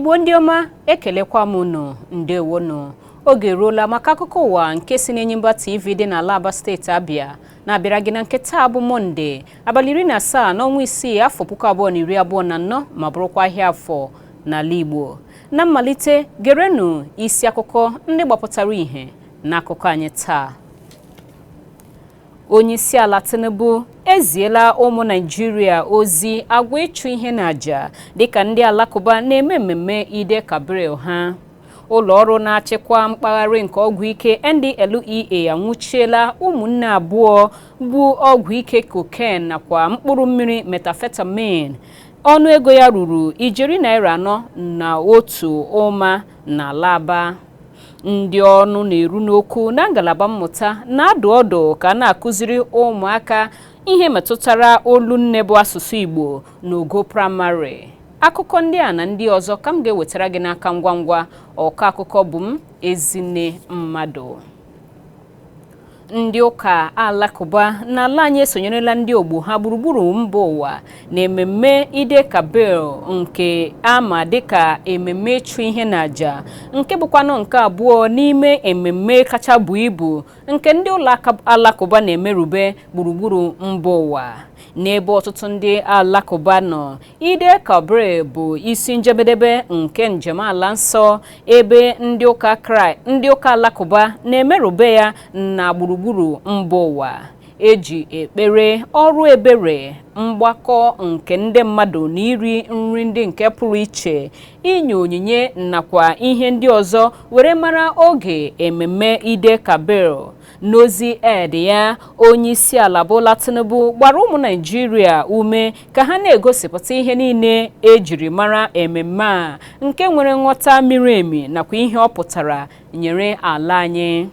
Igbo ndị ọma, ekelekwa m unu. Ndewonu. Oge eruola maka akụkọ ụwa nke si n'Enyimba TV dị n'ala Aba, steeti Abịa, na-abịara gị na nke taa bụ Mọnde, abalị 17 n'ọnwa 6, afọ 2024, ma bụrụkwa ahịa Afọ n'ala Igbo. Na mmalite, gerenụ isi akụkọ ndị gbapụtara ìhè n'akụkọ anyị taa. Onyeisiala Tinubu eziela ụmụ Naịjirịa ozi agwa ịchụ ihe n'àjà dịka ndị Alakụba na-eme mmemme Eid Kabir ha. Ụlọ ọrụ na-achịkwa mpaghara nke ọgwụ ike NDLEA anwụchiela ụmụnne abụọ bụ ọgwụ ike cocaine nakwa mkpụrụ mmiri methamphetamine ọnụego ya ruru ijeri naira 4.1 n'ala Aba. Ndị ọnụ na-eru n'okwu na ngalaba mmụta na-adụ ọdụ ka a na-akụziri ụmụaka ihe metụtara olu nne bụ asụsụ Igbo n'ogo praịmarị. Akụkọ ndị a na ndị ọzọ ka m ga-ewetara gị n'aka ngwa ngwa. Ọkọ akụkọ bụ m, Ezinne Mmadụ. Ndị ụka Alakụba n'ala anyị esonyerela ndị ogbo ha gburugburu mba ụwa na ememme Eid Kabir nke ama dịka ememme ịchụ ihe n'àjà, nke bụkwanụ nke abụọ n'ime ememme kacha buo ibu nke ndị ụlọ Alakụba na-emerube gburugburu mba ụwa. N'ebe ọtụtụ ndị Alakụba nọ, Eid Kabir bụ isi njedebe nke njem ala nsọ, ebe ndị ụka Kraịst, ndị ụka Alakụba na-emerube ya na gburugburu mba ụwa. Eji ekpere, ọrụ ebere, mgbakọ nke ndị mmadụ na iri nri ndị nke pụrụ iche, inye onyinye nakwa ihe ndị ọzọ were mara oge ememme Eid Kabir. N'ozi Eid ya, onye isi ala Bola Tinubu gbara ụmụ Naịjirịa ume ka ha na-egosipụta ihe niile ejiri mara ememme a nke nwere nghọta miri emi nakwa ihe ọ pụtara nyere ala anyị.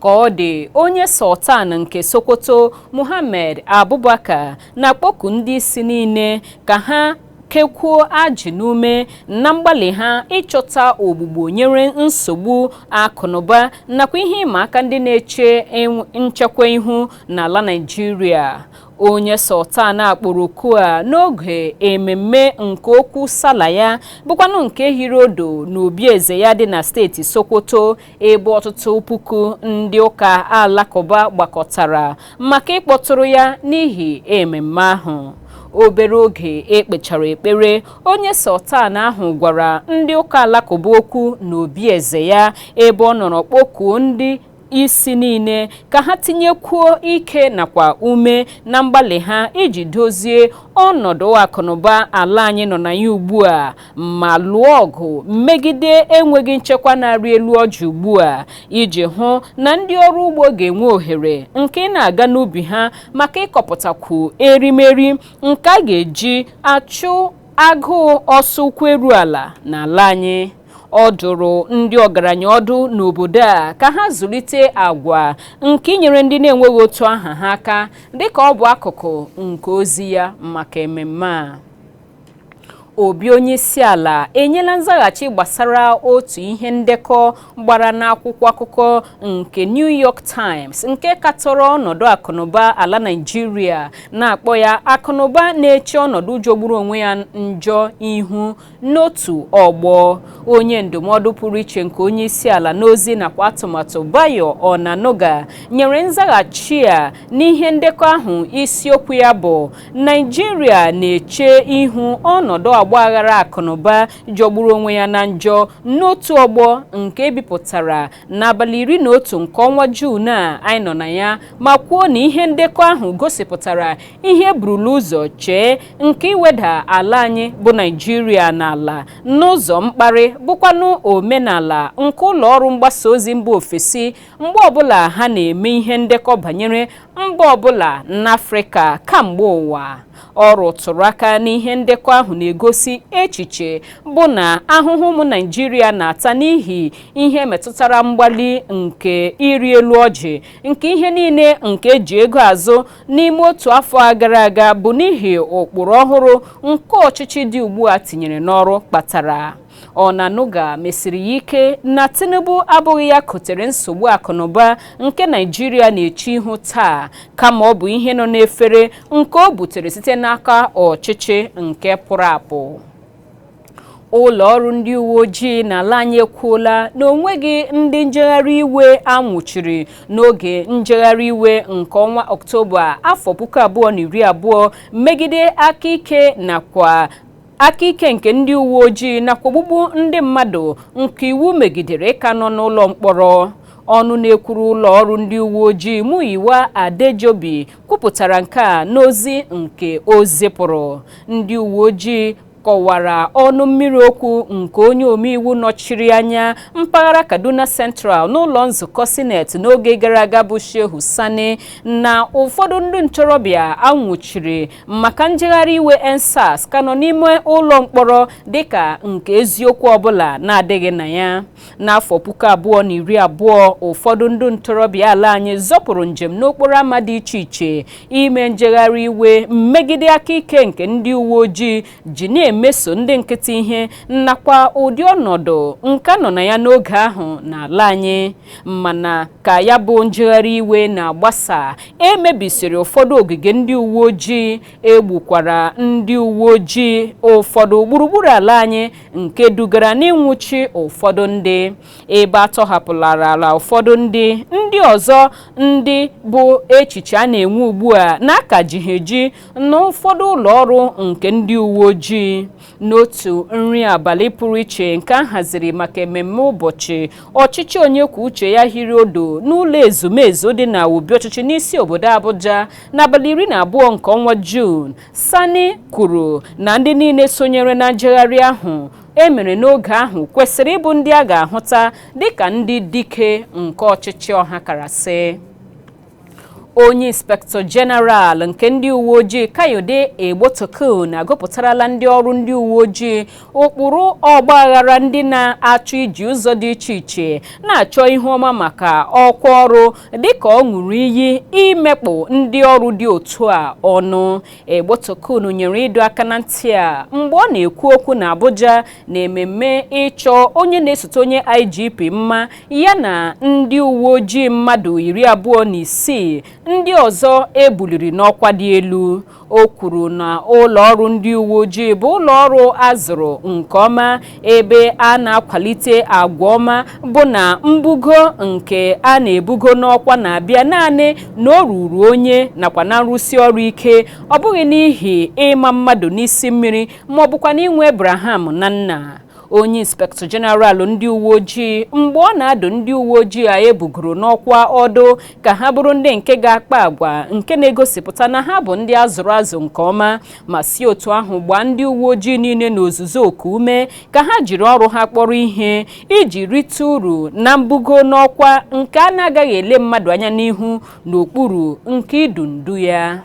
Ka ọ dị, onye Sultan nke Sokoto, Muhammad Abubakar, na-akpọku ndị isi niile ka ha kekwuo ajị n'ume na mgbalị ha ịchọta ogbugbo nyere nsogbu akụnụba nakwa ihe ịma aka ndị na-eche nchekwa ihu n'ala Naịjirịa. Onye Sultan akpọrọ oku a n'oge ememme nke okwu Sala ya, bụkwanụ nke hiri odo n'obi eze ya dị na steeti Sokoto, ebe ọtụtụ puku ndị ụka Alakụba gbakọtara maka ịkpọtụrụ ya n'ihi ememme ahụ. Obere oge ekpechara ekpere, onye Sultan ahụ gwara ndị ụka Alakụba okwu n'obi eze ya, ebe ọ nọrọ kpọkuo ndị isi niile ka ha tinyekwuo ike nakwa ume na mgbalị ha iji dozie ọnọdụ akụnụba ala anyị nọ na ya ugbu a, ma lụọ ọgụ megide enweghị nchekwa na-arị elu ọjị ugbu a, iji hụ na ndị ọrụ ugbo ga-enwe ohere nke na-aga n'ubi ha maka ịkọpụtakwu erimeri nke a ga-eji achụ agụụ ọsọ ụkwụ eru ala n'ala anyị. Ọ dụrụ ndị ọgaranya ọdụ n'obodo a ka ha zụlite agwa nke inyere ndị na-enweghị otu aha ha aka, dịka ọ bụ akụkụ nke ozi ya maka ememme a. Obi onye isi ala enyela nzaghachi gbasara otu ihe ndekọ gbara n'akwụkwọ akụkọ nke New York Times nke katọrọ ọnọdụ akụnụba ala Naịjirịa, na-akpọ ya akụnụba na-eche ọnọdụ jọgburu onwe ya njọ ihu n'otu ọgbọ. Onye ndụmọdụ pụrụ iche nke onye isi ala n'ozi nakwa atụmatụ, Bayo Onanuga, nyere nzaghachi a n'ihe ndekọ ahụ isiokwu ya bụ "Naijiria na-eche ihu ọnọdụ ọgbaghara akụnụba jọgburu onwe ya na njọ n'otu ọgbọ", nke ebipụtara n'abalị 11 nke ọnwa Juun a anyị nọ na ya, ma kwuo na ihe ndekọ ahụ gosipụtara ihe burula ụzọ chee nke iweda ala anyị bụ Naijiria n'ala n'ụzọ mkparị, bụkwanụ omenala nke ụlọ ọrụ mgbasa ozi mba ofesi mgbe ọbụla ha na-eme ihe ndekọ banyere mba ọbụla n'Afrịka kamgbe ụwa. Ọ rụtụrụ aka n'ihe ndekọ ahụ na-egosi echiche bụ na ahụhụ ụmụ Naịjirịa na-ata n'ihi ihe metụtara mgbali nke ịrị elu ọjị nke ihe niile nke eji ego azụ n'ime otu afọ a gara aga bụ n'ihi ụkpụrụ ọhụrụ nke ọchịchị dị ugbu a tinyere n'ọrụ kpatara. Onanuga mesiri ya ike na Tinubu abụghị ya kotere nsogbu akụnụba nke Naịjirịa na-eche ihu taa, kama ọ bụ ihe nọ n'efere nke o butere site n'aka ọchịchị nke pụrụ apụ. Ụlọ ọrụ ndị uwe ojii n'ala anyị ekwuola na o nweghị ndị njegharị iwe a nwụchiri n'oge njegharị iwe nke ọnwa Ọktoba afọ 2020 megide aka ike nakwa aka ike nke ndị uwe ojii nakwa ogbugbu ndị mmadụ nke iwu megidere ka nọ n'ụlọ mkpọrọ. Ọnụ na-ekwuru ụlọ ọrụ ndị uwe ojii, Muyiwa Adejobi, kwupụtara nke a n'ozi nke o zipụrụ. Ndị uwe ojii kọwara ọnụ mmiri okwu nke onye omeiwu nọchiri anya mpaghara Kaduna Central n'ụlọ nzukọ Sineti n'oge gara aga bụ Shehu Sani na ụfọdụ ndị ntorobịa anwụchiri maka njegharị iwe EndSARS ka nọ n'ime ụlọ mkpọrọ dịka nke eziokwu ọbụla na-adịghị na ya. N'afọ 2020, ụfọdụ ndị ntorobịa ala anyị zọpụrụ njem n'okporo ámá dị iche iche ime njegharị iwe mmegide aka ike nke ndị uwe ojii ji na-emeso ndị nkịtị ihe nakwa ụdị ọnọdụ nke nọ na ya n'oge ahụ n'ala anyị. Mana ka ya bụ njegharị iwe na-agbasa, emebisiri ụfọdụ ogige ndị uwe ojii, egbukwara ndị uwe ojii ụfọdụ gburugburu ala anyị, nke dugara n'ịnwụchi ụfọdụ ndị, ebe a tọhapụlara ala ụfọdụ ndị ọzọ. Ndị bụ echiche a na-enwe ugbu a na-aka ji ha eji n'ụfọdụ ụlọ ọrụ nke ndị uwe ojii. N'otu nri abalị pụrụ iche nke a haziri maka ememme ụbọchị ọchịchị onye kwuo uche ya hiri odo n'ụlọ ezumezu dị na obi ọchịchị n'isi obodo Abuja n'abalị 12 nke ọnwa Juun, Sani kwuru na ndị niile sonyere na njegharị ahụ e mere n'oge ahụ kwesịrị ịbụ ndị a ga-ahụta dịka ndị dike nke ọchịchị ọhakarasị. Onye inspektọ jeneral nke ndị uwe ojii, Kayode Egbetokun, agụpụtarala ndị ọrụ ndị uwe ojii ụkpụrụ ọgbaghara ndị na-achọ iji ụzọ dị iche iche na-achọ ihe ọma maka ọkwa ọrụ, dịka ọ ṅụrụ iyi imekpụ ndị ọrụ dị otu a ọnụ. Egbetokun nyere ịdọ aka na ntị a mgbe ọ na-ekwu okwu na Abuja na ememme ịchọ onye na-esote onye IGP mma, ya na ndị uwe ojii mmadụ 26 ndị ọzọ ebuliri n'ọkwa dị elu. O kwuru na ụlọ ọrụ ndị uwe ojii bụ ụlọ ọrụ azụrụ nke ọma, ebe a na-akwalite agwa ọma, bụ na mbugo nke a na-ebugo n'ọkwa na-abịa naanị na o ruru onye nakwa na nrụsi ọrụ ike, ọ bụghị n'ihi ịma mmadụ n'isi mmiri ma ọ bụkwa n'inwe Abraham na nna. Onye inspektọ jeneral ndị uwe ojii, mgbe ọ na-adụ ndị uwe ojii a ebugoro n'ọkwa ọdụ ka ha bụrụ ndị nke ga-akpa agwa nke na-egosipụta na ha bụ ndị azụrụ azụ nke ọma, ma si otu ahụ gbaa ndị uwe ojii niile n'ozuzu oku ume ka ha jiri ọrụ ha kpọrọ ihe iji rite uru na mbugo n'ọkwa nke a na-agaghị ele mmadụ anya n'ihu n'okpuru nke idu ndu ya.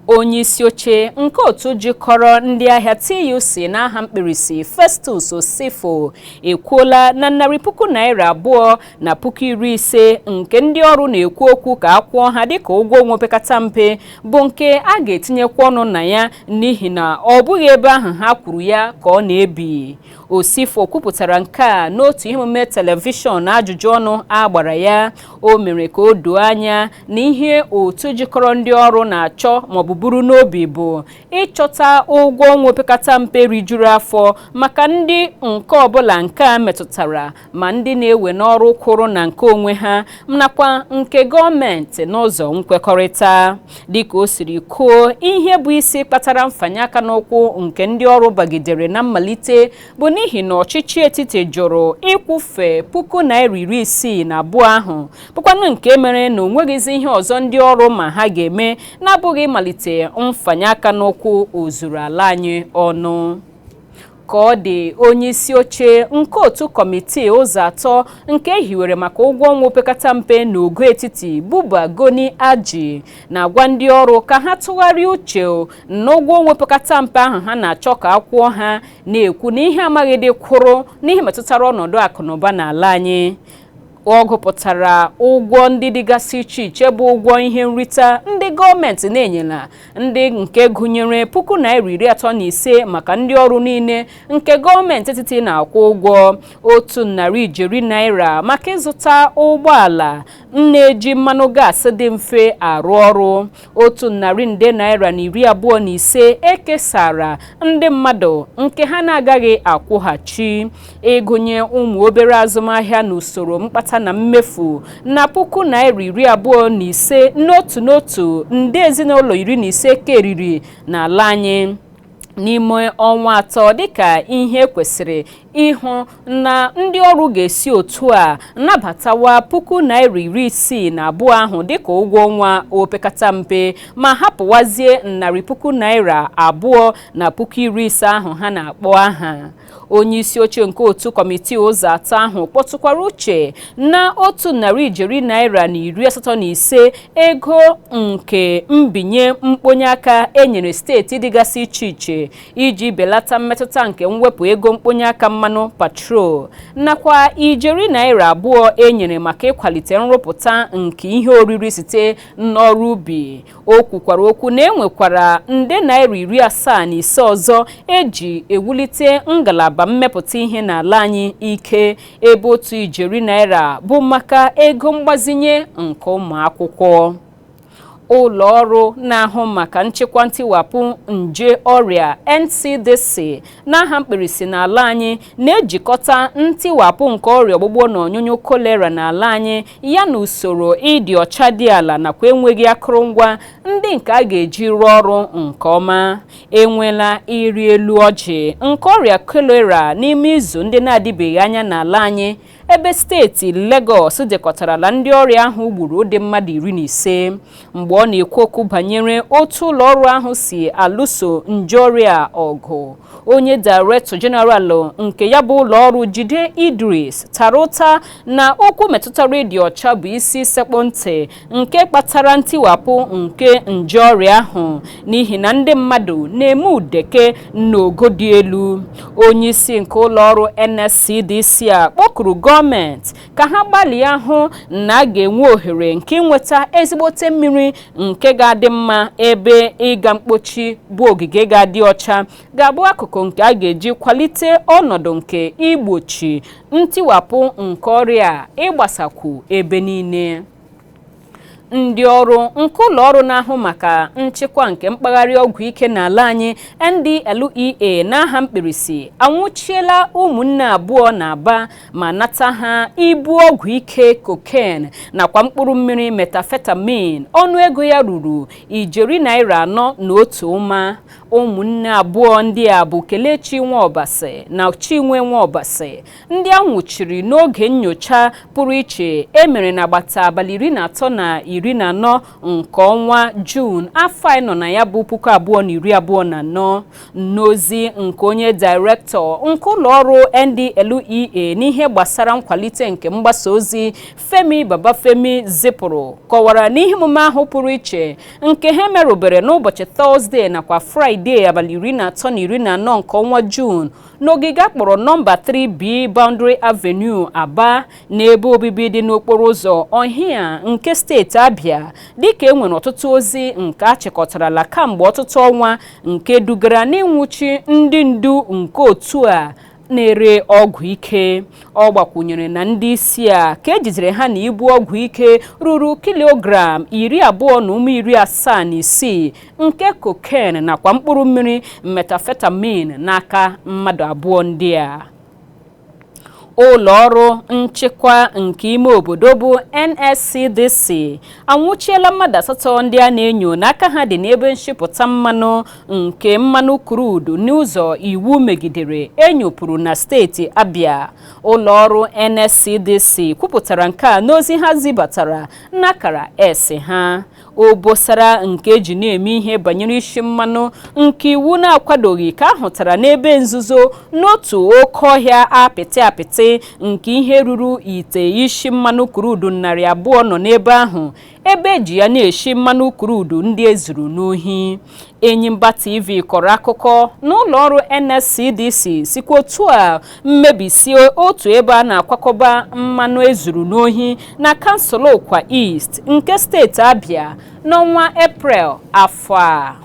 Onye isi oche nke otu jikọrọ ndị ahịa TUC n'aha mkpirisi, Festus Osifo, ekwuola na ₦250,000 nke ndị ọrụ na-ekwu okwu ka a kwụọ ha dịka ụgwọ onwe opekata mpe bụ nke a ga-etinyekwa ọnụ na ya, n'ihi na ọ bụghị ebe ahụ ha kwuru ya ka ọ na-ebi. Osifo kwupụtara nke a n'otu ihe omume telivishọn ajụjụ ọnụ a gbara ya. O mere ka o doo anya na ihe otu jikọrọ ndị ọrụ na-achọ maọbụ buru n'obi bụ ịchọta ụgwọ ọnwa opekata mpe rijuru afọ maka ndị nke ọbụla nke a metụtara, ma ndị na-ewe n'ọrụ kwụrụ na nke onwe ha nakwa nke gọọmenti n'ụzọ nkwekọrịta. Dịka o siri kwuo, ihe bụ isi kpatara mfanye aka n'ụkwụ nke ndị ọrụ bagidere na mmalite bụ n'ihi na ọchịchị etiti jụrụ ịkwụfe ₦62,000 ahụ, bụkwanụ nke mere na o nweghịzi ihe ọzọ ndị ọrụ ma ha ga-eme na-abụghị ịmalite mfanye aka n'ụkwụ ozuru ala anyị ọnụ. Ka ọ dị, onye isi oche nke otu kọmitii ụzọ atọ nke ehiwere maka ụgwọ ọnwa opekata mpe n'ogo etiti, Buba Goni Aji, na-agwa ndị ọrụ ka ha tụgharịa uche n'ụgwọ ọnwa opekata mpe ahụ ha na-achọ ka a kwụọ ha, na-ekwu na ihe amaghị dị kwụrụ n'ihe metụtara ọnọdụ akụnụba n'ala anyị. Ọ gụpụtara ụgwọ ndị dịgasị iche iche bụ ụgwọ ihe nrita ndị gọọmenti na-enyela ndị nke gụnyere ₦35,000 maka ndị ọrụ niile nke gọọmenti etiti na-akwụ ụgwọ, ₦100 ijeri maka ịzụta ụgbọala na-eji mmanụ gaasị dị mfe arụ ọrụ, ₦125,000,000 ekesara ndị mmadụ nke ha na-agaghị akwụghachi, ịgụnye ụmụ obere azụmahịa n'usoro mkpata na mmefu, na ₦25,000 n'otu n'otu nde ezinụlọ 15 keriri n'ala anyị n'ime ọnwa 3, dịka ihe kwesịrị ịhụ na ndị ọrụ ga-esi otu a nabatawa ₦62,000 ahụ dịka ụgwọ ọnwa opekata mpe, ma hapụwazie ₦250,000 ahụ ha na-akpọ aha. Onye isi oche nke otu kọmitii ụzọ atọ ahụ kpọtụkwara uche na ₦100,000,000 85 ego nke mbinye mkponye aka enyere steeti dịgasị iche iche iji belata mmetụta nke mwepụ ego mkponye aka mmanụ patrol, nakwa ₦2 ijeri enyere maka ịkwalite nrụpụta nke ihe oriri site n'ọrụ ubi. O kwukwara okwu na enwekwara ₦75,000,000 ọzọ eji ewulite ngalaba mmepụta ihe n'ala anyị ike, ebe ₦1 ijeri bụ maka ego mgbazinye nke ụmụ akwụkwọ. Ụlọ ọrụ na-ahụ maka nchịkwa ntiwapụ nje ọrịa NCDC n'aha mkpirisi n'ala anyị na-ejikọta ntiwapụ nke ọrịa ọgbụgbọ na ọnyụnyụ kolera n'ala anyị ya na usoro ịdị ọcha dị ala nakwa enweghị akụrụngwa ndị nke a ga-eji rụọ ọrụ nke ọma. Enweela ịrị elu ọjị nke ọrịa kolera n'ime izu ndị na-adịbeghị anya n'ala anyị, ebe steeti Lagos dekọtarala ndị ọrịa ahụ gburu dị mmadụ 15. Mgbe ọ na-ekwu okwu banyere otu ụlọ ọrụ ahụ si alụso nje ọrịa ọgụ, onye Director General nke ya bụ ụlọ ọrụ, Jide Idris, tara ụta na okwu metụtara ịdị ọcha bụ isi sekpụ ntị nke kpatara ntiwapụ nke nje ọrịa ahụ, n'ihi na ndị mmadụ na-eme udeke n'ogo dị elu. Onye isi nke ụlọ ọrụ NSCDC a kpọkuru gọọmenti ka ha gbalịa hụ na a ga-enwe ohere nke ịnweta ezigbote mmiri nke ga-adị mma, ebe ịga mkpochi bụ ogige ga-adị ọcha ga-abụ akụkụ nke a ga-eji kwalite ọnọdụ nke igbochi ntiwapụ nke ọrịa ịgbasakwu ebe niile. Ndị ọrụ nke ụlọ ọrụ na-ahụ maka nchịkwa nke mpaghara ọgwụ ike n'ala anyị NDLEA n'aha mkpirisi anwụchiela ụmụnne abụọ na-aba ma nata ha ibu ọgwụ ike cocaine nakwa mkpụrụ mmiri methamphetamine ọnụego ya ruru ₦4.5 ijeri. Ụmụnne abụọ ndị a bụ Kelechi Nwaobasi na Chinwe Nwaobasi, ndị a nwụchiri n'oge nyocha pụrụ iche emere n'agbata abalị 13 na 14 nke ọnwa Juun afọ anyị nọ na ya bụ 2024. N'ozi nke onye dairektọ nke ụlọ ọrụ NDLEA n'ihe gbasara nkwalite nke mgbasa ozi, Femi Babafemi, zipụrụ, kọwara n'ihe omume ahụ pụrụ iche nke ha merụbere n'ụbọchị Tọzdee nakwa Fraịde abalị 13 na 14 nke ọnwa Juun n'ogige akpọrọ nọmba 3B Boundary Avenue, Aba, n'ebe obibi dị n'okporo ụzọ Ọhịa nke steeti Abịa, dịka e nwere ọtụtụ ozi nke a chịkọtarala kamgbe ọtụtụ ọnwa nke dugara n'ịnwụchi ndị ndu nke otu a na-ere ọgwụ ike. Ọ gbakwunyere na ndị isi a ka ejidere ha na ibu ọgwụ ike ruru kilogram 20.76 nke cocaine nakwa mkpụrụ mmiri methamphetamine n'aka mmadụ abụọ ndị a. Ụlọ ọrụ nchịkwa nke ime obodo bụ NSCDC anwụchiela mmadụ asatọ ndị a na-enyo n'aka ha dị n'ebe nshipụta mmanụ nke mmanụ crude n'ụzọ iwu megidere enyopụrụ na steeti Abia. Ụlọ ọrụ NSCDC kwupụtara nke a n'ozi ha zibatara n'akara S ha. Obosara nke eji na-eme ihe banyere isi mmanụ nke iwu na-akwadoghị ka ahụtara n'ebe nzuzo n'otu oke ọhịa apịtị apịtị nke ihe ruru ite isi mmanụ crude 200 nọ n'ebe ahụ. Ebe eji ya na-eshi mmanụ crude ndị ezuru n'ohi. Enyimba TV kọrọ akụkọ na ụlọọrụ NSCDC sikwa otu a mmebisie otu ebe a na-akwakọba mmanụ ezuru n'ohi na kansụl Ụkwa East nke steeti Abia n'ọnwa Eprel afọ a.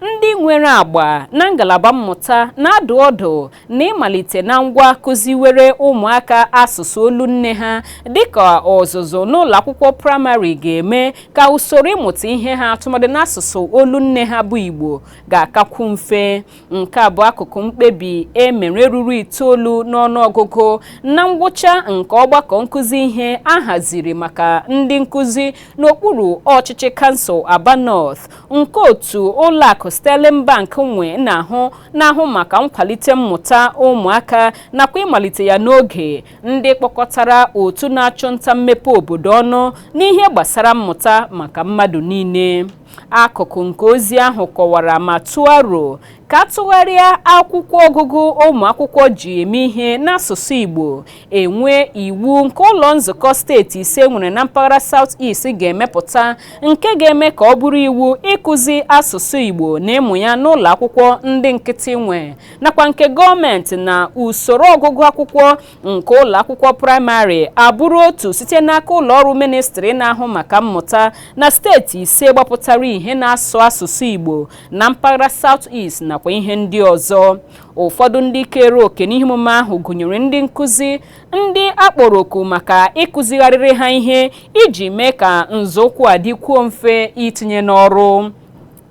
Ndị nwere agba na ngalaba mmụta na-adụ ọdụ na ịmalite na ngwa kụziwere ụmụaka asụsụ olu nne ha dịka ọzụzụ n'ụlọ akwụkwọ praịmarị ga-eme ka usoro ịmụta ihe ha tụmadị n'asụsụ olu nne ha bụ Igbo ga-akakwu mfe. Nke a bụ akụkụ mkpebi e mere ruru 9 n'ọnụọgụgụ na ngwụcha nke ọgbakọ nkụzi ihe a haziri maka ndị nkụzi n'okpuru ọchịchị kansụl Aba North nke otu ụlọakụ Sterling Bank nwe na-ahụ maka nkwalite mmụta ụmụaka nakwa ịmalite ya n'oge, ndị kpọkọtara otu na-achụ nta mmepe obodo ọnụ n'ihe gbasara mmụta maka mmadụ niile. Akụkụ nke ozi ahụ kọwara ma tụọ aro ka atụgharịa akwụkwọ ọgụgụ ụmụ akwụkwọ ji eme ihe n'asụsụ Igbo, enwe iwu nke ụlọ nzukọ steeti 5 nwere na mpaghara South East ga-emepụta nke ga-eme ka ọ bụrụ iwu ịkụzi asụsụ Igbo na ịmụ ya n'ụlọ akwụkwọ ndị nkịtị nwe nakwa nke gọọmenti, na usoro ọgụgụ akwụkwọ nke ụlọ akwụkwọ praịmarị abụrụ otu site n'aka ụlọ ọrụ ministrị na-ahụ maka mmụta na steeti 5 gbapụtara ihe na-asụ asụsụ Igbo na mpaghara South East nakwa ihe ndị ọzọ. Ụfọdụ ndị kere òkè n'ihe omume ahụ gụnyere ndị nkụzi, ndị akpọrọ oku maka ịkụzigharịrị ha ihe iji mee ka nzọụkwụ a dịkwuo mfe itinye n'ọrụ.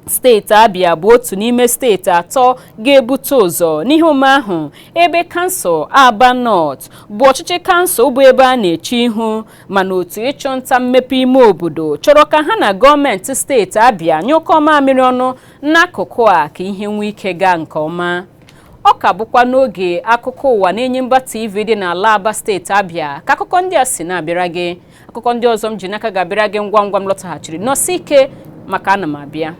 Steeti Abia bụ otu n'ime steeti 3 ga-ebute ụzọ n'ihe omume ahụ, ebe kansụl Aba North bụ ọchịchị kansụl bụ ebe a na-eche ihu, mana otu ịchụ nta mmepe ime obodo chọrọ ka ha na gọọmenti steeti Abia nyụkọ mamịrị ọnụ n'akụkụ a ka ihe nwee ike gaa nke ọma. Ọ ka bụkwa n'oge akụkọ ụwa na Enyimba TV dị n'ala Aba steeti Abia ka akụkọ ndị a si na-abịara gị. Akụkọ ndị ọzọ m ji n'aka ga-abịara gị ngwa ngwa m lọtaghachiri. Nọsi ike maka ana m abịa.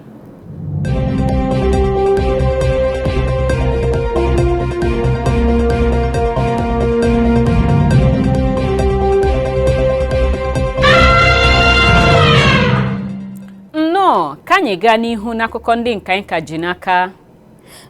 Nnọọ ka anyị gaa n'ihu n'akụkọ ndị nke anyị ka ji n'aka.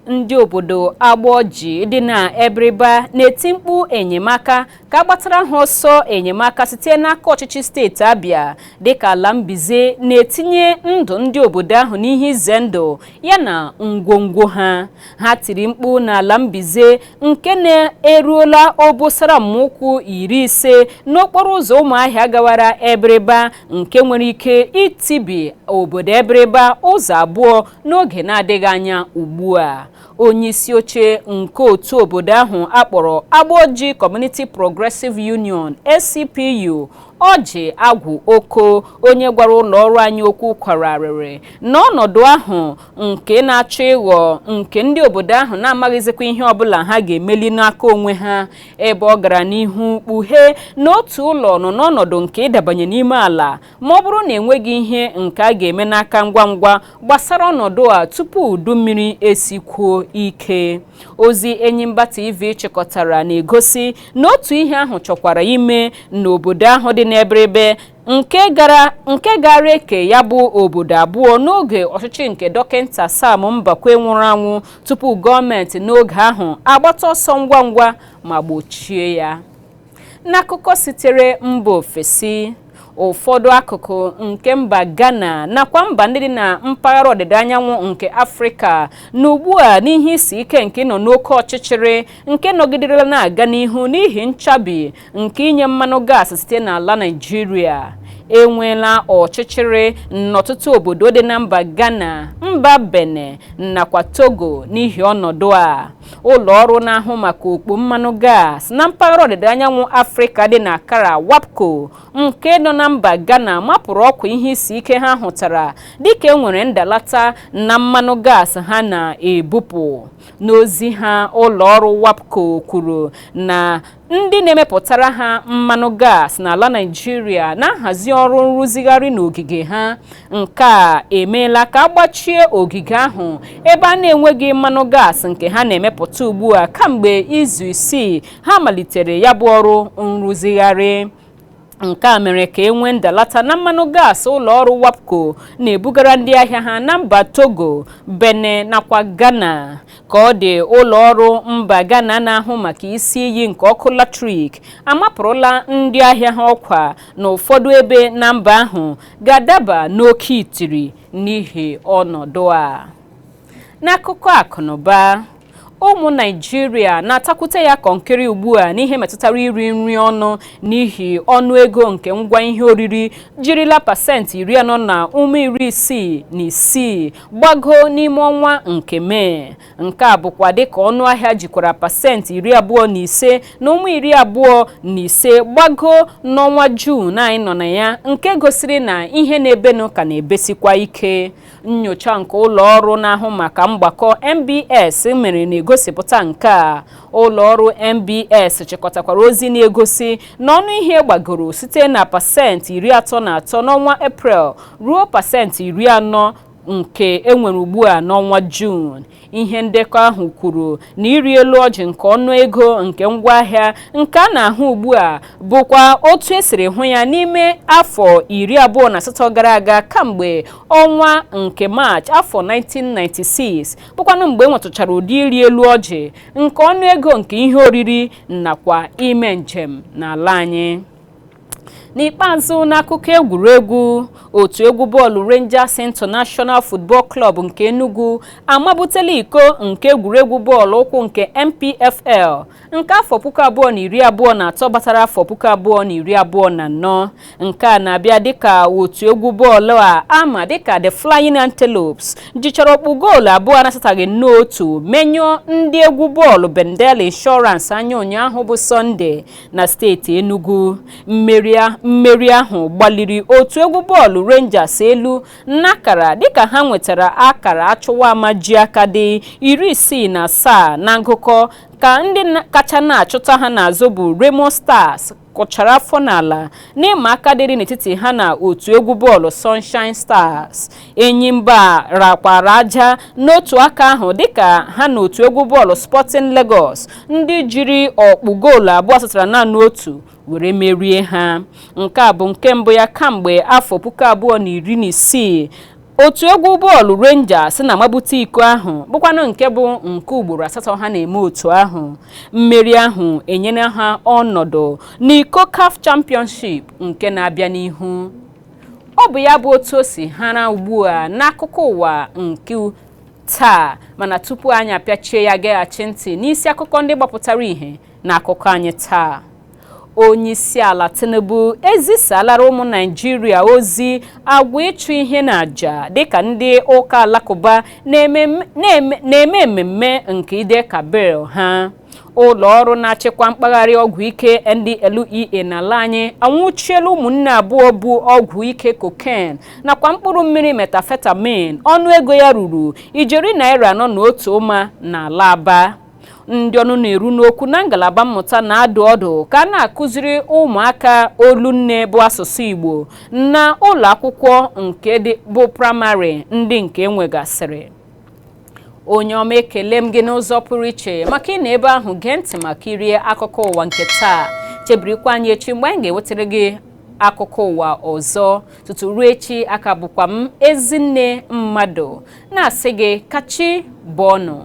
Ndị obodo Agboji dị na Ebiriba na-eti mkpu enyemaka ka agbatara ha ọsọ enyemaka site n'aka ọchịchị steeti Abia dịka ala mbize na-etinye ndụ ndị obodo ahụ n'ihe ize ndụ ya na ngwongwo ha. Ha tiri mkpu na ala mbize nke na-eruola obosara mụkwụ 50 n'okporo ụzọ Ụmụahịa gawara Ebiriba nke nwere ike itibi obodo Ebiriba ụzọ 2 n'oge na-adịghị anya ugbu a. Onye isi oche nke otu obodo ahụ akpọrọ Agboji Community Progressive Union ACPU, Ọjị Agwụ Oko, onye gwara ụlọ ọrụ anyị okwu kwararịrị na ọnọdụ ahụ nke na-achọ ịghọ nke ndị obodo ahụ na-amaghịzikwa ihe ọbụla ha ga-emeli n'aka onwe ha, ebe ọ gara n'ihu kpughee na otu ụlọ nọ n'ọnọdụ nke ịdabanye n'ime ala ma ọ bụrụ na enweghị ihe nke a ga-eme n'aka ngwa ngwa gbasara ọnọdụ a tupu udu mmiri esikwuo ike. Ozi Enyimba TV chịkọtara na-egosi na otu ihe ahụ chọkwara ime n'obodo ahụ dị n'Ebiribe nke gara eke ya bụ obodo 2 n'oge ọchịchị nke dọkịta Sam Mbakwe nwụrụ anwụ tupu gọọmenti n'oge ahụ agbata ọsọ ngwa ngwa ma gbochie ya. N'akụkọ sitere mba ofesi, ụfọdụ akụkụ nke mba Ghana nakwa mba ndị dị na mpaghara ọdịda anyanwụ nke Afrịka na ugbu a n'ihe isi ike nke nọ n'oke ọchịchịrị nke nọgiderela na-aga n'ihu n'ihi nchabi nke inye mmanụ gaasị site n'ala Naịjirịa. Enweela ọchịchịrị n'ọtụtụ obodo dị na mba Ghana, mba Benin nakwa Togo n'ihi ọnọdụ a. Ụlọ ọrụ na-ahụ maka okpu mmanụ gaasị na mpaghara ọdịda anyanwụ Afrịka dị na Accra, WAPCO, nke nọ na mba Ghana mapụrụ ọkwa ihe isi ike ha hụtara dịka e nwere ndalata na mmanụ gaasị ha na-ebupụ. N'ozi ha, ụlọ ọrụ WAPCO kwuru na ndị na-emepụtara ha mmanụ gaasị n'ala Naịjirịa na-ahazi ọrụ nrụzigharị n'ogige ha. Nke a emeela ka agbachie ogige ahụ ebe a na-enweghị mmanụ gaasị nke ha na-emepụta ugbu a kamgbe izu 6 ha malitere ya bụ ọrụ nrụzigharị. Nke a mere ka e nwee ndalata na mmanụ gaasị ụlọ ọrụ WAPCO na-ebugara ndị ahịa ha na mba Togo, Benin nakwa Ghana. Ka ọ dị, ụlọ ọrụ mba Ghana na-ahụ maka isi iyi nke ọkụ latrik amapụrụla ndị ahịa ha ọkwa na ụfọdụ ebe na mba ahụ ga-adaba n'oke itiri n'ihi ọnọdụ a. N'akụkọ akụnụba, ụmụ Naịjirịa na-atakwute ya kọnkịrị ugbu a n'ihe metụtara iri nri ọnụ n'ihi ọnụ ego nke ngwa ihe oriri jirila pasentị 40.66 gbago n'ime ọnwa nke Mee. Nke a bụkwa dịka ọnụ ahịa jikwara pasentị 25.25 gbago n'ọnwa Juun anyị nọ na ya, nke gosiri na ihe na-ebenụ ka na-ebesikwa ike. Nnyocha nke ụlọ ọrụ na-ahụ maka mgbakọ NBS mere na-egosipụta nke a. Ụlọ ọrụ NBS chịkọtakwara ozi na-egosi na ọnụ ihe gbagoro site na pasentị 33 n'ọnwa Eprel ruo pasentị 40 nke enwere ugbu a n'ọnwa Juun. Ihe ndekọ ahụ kwuru na ịrị elu ọjị nke ọnụ ego nke ngwaahịa nke a na-ahụ ugbu a bụkwa otu esiri hụ ya n'ime afọ 28 gara aga kamgbe ọnwa nke Maachị afọ 1996, bụkwanụ mgbe e nwetụchara ụdị ịrị elu ọjị nke ọnụ ego nke ihe oriri nakwa ime njem n'ala anyị. N'ikpeazụ, n'akụkọ egwuregwu, otu egwu bọọlụ Rangers International Football Club nke Enugu amabutela iko nke egwuregwu bọọlụ ụkwụ nke NPFL nke afọ 2023 batara afọ 2024. Nke a na-abịa dịka otu egwu bọọlụ a ama dịka The Flying Antelopes jichara ọkpụ goolu 2 na-asataghị n'otu menyụọ ndị egwu bọọlụ Bendel Insurance anya ụnyaahụ bụ Sọnde na steeti Enugu. Mmeri ahụ gbaliri otu egwu bọọlụ Rangers elu n'akara dịka ha nwetara akara achụwa ama ji aka dị 67 na ngụkọ, ka ndị kacha na-achụta ha n'azụ bụ Remo Stars kụchara afọ n'ala n'ịma aka dịrị n'etiti ha na otu egwu bọọlụ Sunshine Stars. Enyimba rakwara aja n'otu aka ahụ dịka ha na otu egwu bọọlụ Sporting Lagos ndị jiri ọkpụ goolu 2 asatara naanị otu were merie ha. Nke a bụ nke mbụ ya kamgbe afọ 2016 otu egwu bọọlụ Rangers na-amabute iko ahụ, bụkwanụ nke bụ nke ugboro 8 ha na-eme otu ahụ. Mmeri ahụ enyere ha ọnọdụ n'iko CAF Championship nke na-abịa n'ihu. Ọ bụ ya bụ otu o si hara ugbu a n'akụkọ ụwa nke taa, mana tupu anyị apịachie ya, geghachi ntị n'isi akụkọ ndị gbapụtara ìhè n'akụkọ anyị taa. Onyeisi ala Tinubu ezisalara ụmụ Naịjirịa ozi agwa ịchụ ihe n'àjà dịka ndị ụka alakụba na-eme mmemme nke Eid Kabir ha. Ụlọ ọrụ na-achịkwa mpaghara ọgwụ ike NDLEA n'ala anyị anwụchiela ụmụnne 2 bụ ọgwụ ike cocaine nakwa mkpụrụ mmiri methamphetamine ọnụ ego ya ruru ijeri naira 4 1 n'ala Aba. Ndị ọnụ na-eru n'okwu na ngalaba mmụta na-adụ ọdụ ka a na-akụziri ụmụaka olu nne bụ asụsụ Igbo na ụlọ akwụkwọ nke dị bụ praịmarị ndị nke enwegasịrị. Onye ọma, ekele m gị n'ụzọ pụrụ iche maka ị na ebe ahụ gee ntị ma kirie akụkọ ụwa nke taa. Chebirikwa anyị echi mgbe anyị ga-ewetara gị akụkọ ụwa ọzọ. Tutu ruo echi, aka bụkwa m Ezinne Mmadụ na-asị gị kachi bọọnụ.